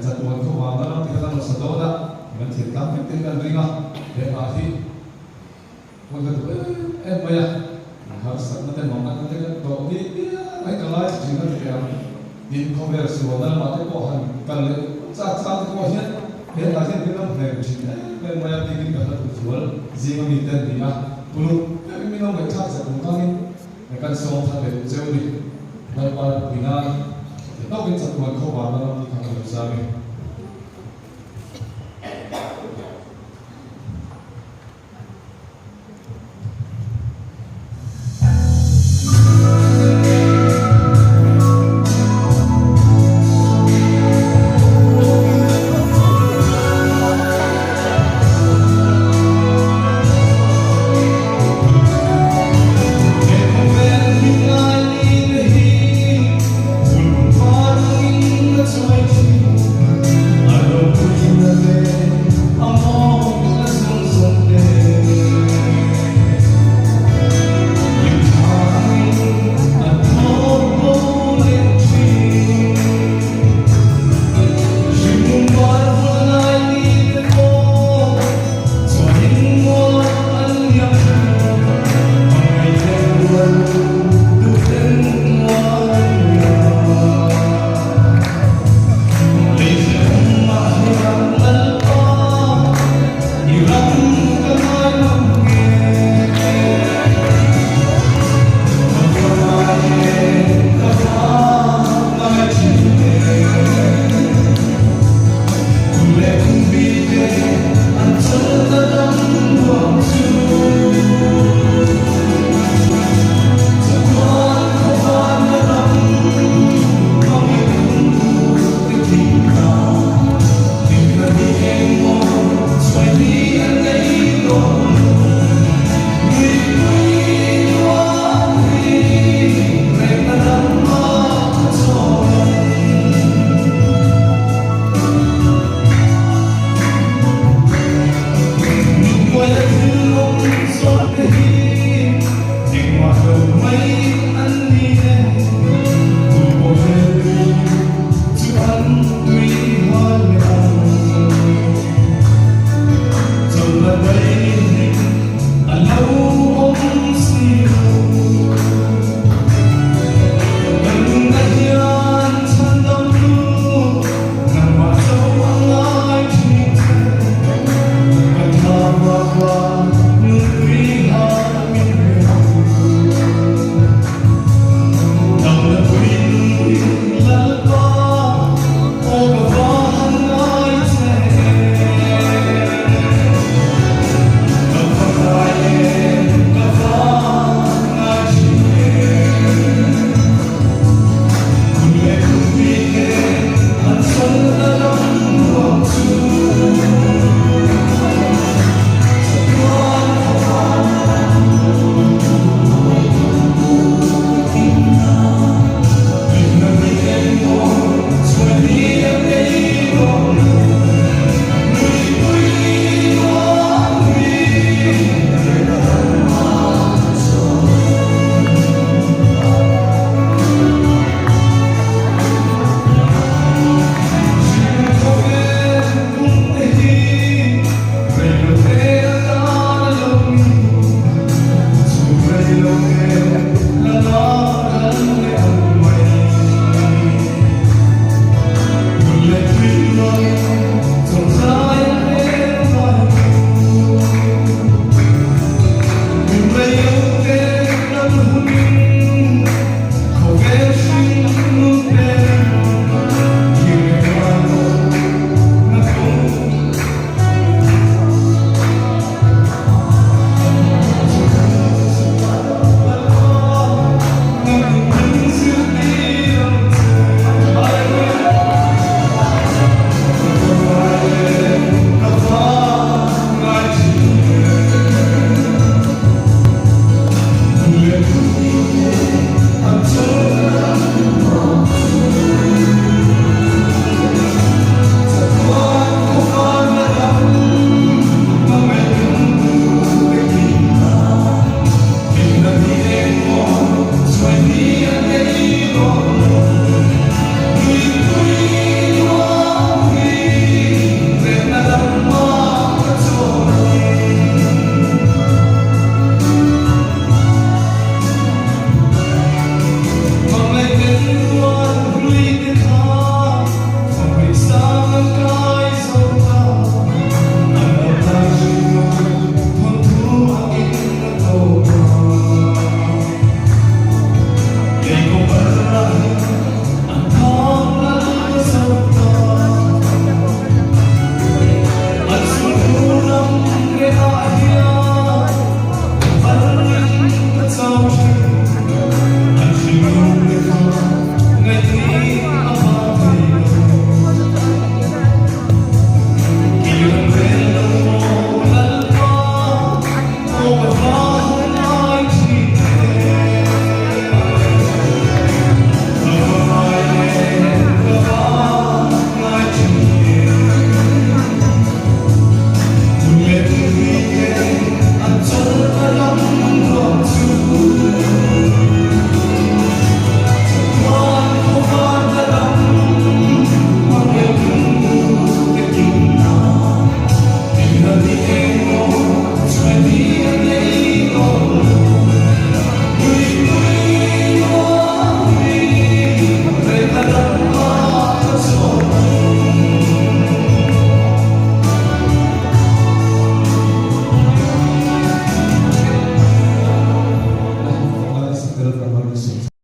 Chatuan khaw vang ram ti kha kan rawn sa dawn a, kan thiam tlang vek te hi kan ring a, he hla hi pawn ka duh em em mai a, harsatna te manganna te kan tawh ni piang mai ka ngai thin a ti teh ang. Tin, khawvel sualna lamah te pawh han kal leh chak chak te pawh hian he hla hian min lo hnem thin em em mai a, bikin ka hla duh zual zinga mi te an ni a, uluk deuhin min lo ngaihthlak chak ang tangin kan sawm that leh duh cheu ni. Lalpa ropui nan ti tawkin chatuan khaw vana ram tih kha ka lo zam e.